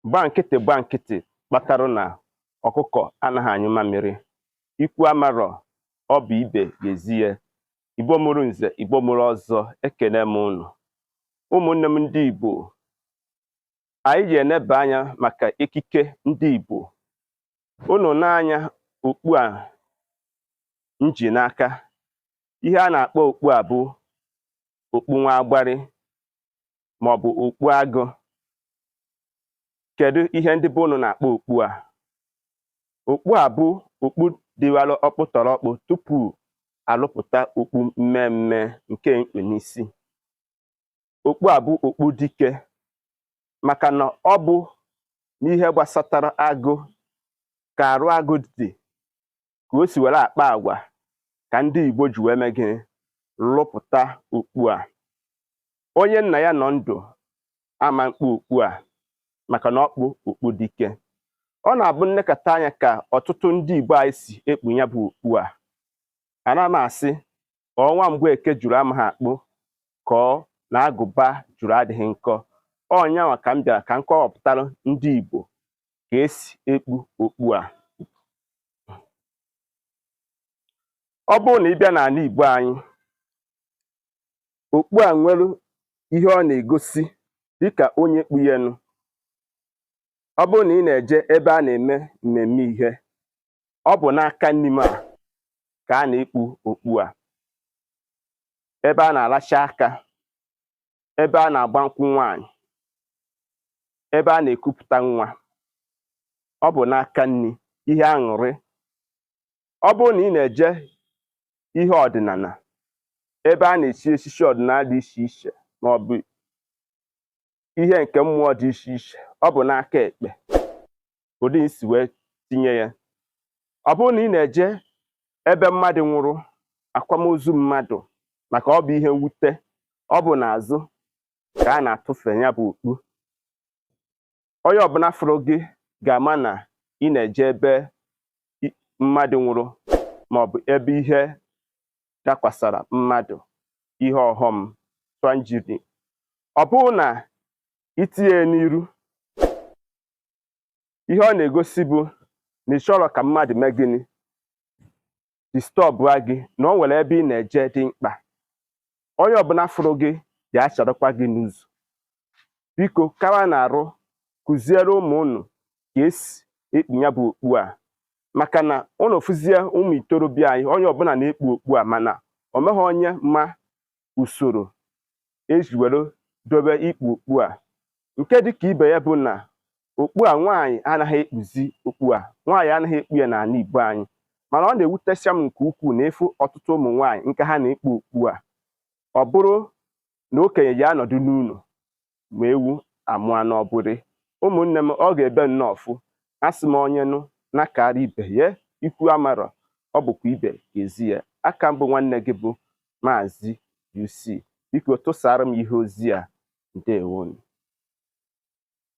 Gba nkịtị kpatara na ọkụkọ anaghị anyụ mamịrị. Ikwu amarọ, ọ bụ ibe ga-ezi ya. Igbo mụrụ nze, Igbo mụrụ ọzọ, ekene m unu. Ụmụnne m ndị Igbo, anyị ji eneba anya maka ekike ndị Igbo. Unu n'anya okpu a m ji n'aka, ihe a na-akpọ okpu a bụ okpu nwa agbari maọbụ okpu agụ. Kedu ihe ndị be unu na-akpọ okpu a? Okpu a bụ okpu dịwara ọkpụtọrọkpụ tupu alụpụta okpu mmemme nke mkpu n'isi. Okpu a bụ okpu dike maka na ọ bụ n'ihe gbasatara agụ ka arụ agụ dị, ka o si were akpa agwa ka ndị Igbo ji wee mee gịnị lụpụta okpu a. Onye nna ya nọ ndụ ama mkpu okpu a maka na ọ kpụ okpu dike. Ọ na-abụ nnekọta anya ka ọtụtụ ndị Igbo anyị si ekpu ya bụ okpu a. Ana m asị ka ọnwa Mgbeke juru amaghị akpụ, ka ọ na agụba juru adịghị nkọ. Ọ nyanwa ka m bịara ka m kọwapụtara ndị Igbo ka esi ekpu okpu a. Ọ bụrụ na ị bịa n'ala Igbo anyị, okpu a nwere ihe ọ na-egosi dịka onye kpuyenụ. Ọ bụrụ na ị na-eje ebe a na-eme mmemme ihe, ọ bụ n'aka nni m a ka a na-ekpu okpu a. Ebe a na-alacha aka, ebe a na-agba nkwụ nwaanyị, ebe a na-ekupụta nwa, ọ bụ n'aka nni, ihe aṅụrị. Ọ bụrụ na ị na-eje ihe ọdịnala, ebe a na-echi echichi ọdịnala dị iche iche maọbụ ihe nke mmụọ dị iche iche, ọ bụ n'aka ekpe ụdị nsi wee tinye ya. Ọ bụrụ na ị na-eje ebe mmadụ nwụrụ, akwamozu mmadụ, maka ọ bụ ihe mwute, ọ bụ n'azụ ka a na-atụfe ya bụ okpu. Onye ọbụla fụrụ gị ga-ama na ị na-eje ebe mmadụ nwụrụ maọbụ ebe ihe dakwasara mmadụ, ihe ọghọm, tragedy. Ọ bụrụ na itinye n'iru, ihe ọ na-egosi bụ na ị chọrọ ka mmadụ mee gịnị, distọbụa gị, na o nwere ebe ị na-eje dị mkpa. Onye ọbụla fụrụ gị ga-acharakwa gị n'ụzọ. Biko kawa na-arụ kụziere ụmụ unu ka esi ekpu ya bụ okpu a, maka na unu fụzie ụmụ itorobịa anyị, onye ọbụla na-ekpu okpu a, mana o meghị onye ma usoro eji were dobe ikpu okpu a. Nke dịka ibe ya bụ na okpu a nwaanyị anaghị ekpuzi okpu a, nwaanyị anaghị ekpu ya n'ala Igbo anyị. Mana ọ na-ewutesịa m nke ukwuu na ịfụ ọtụtụ ụmụ nwaanyị nke ha na-ekpu okpu a, ọ bụrụ na okenye ji anọdụ n'ụlọ ma ewu amụọ n'ọbụrị. Ụmụnne m, ọ ga-ebe nnọọ fụ. Asị m onye nụ na-akara ibe ya, ikwu amarọ, ọ bụkwa ibe ga-ezi ya. Aka mbụ nwanne gị bụ Maazị UC. Biko tụsara m ihe ozi a. Ndewonu.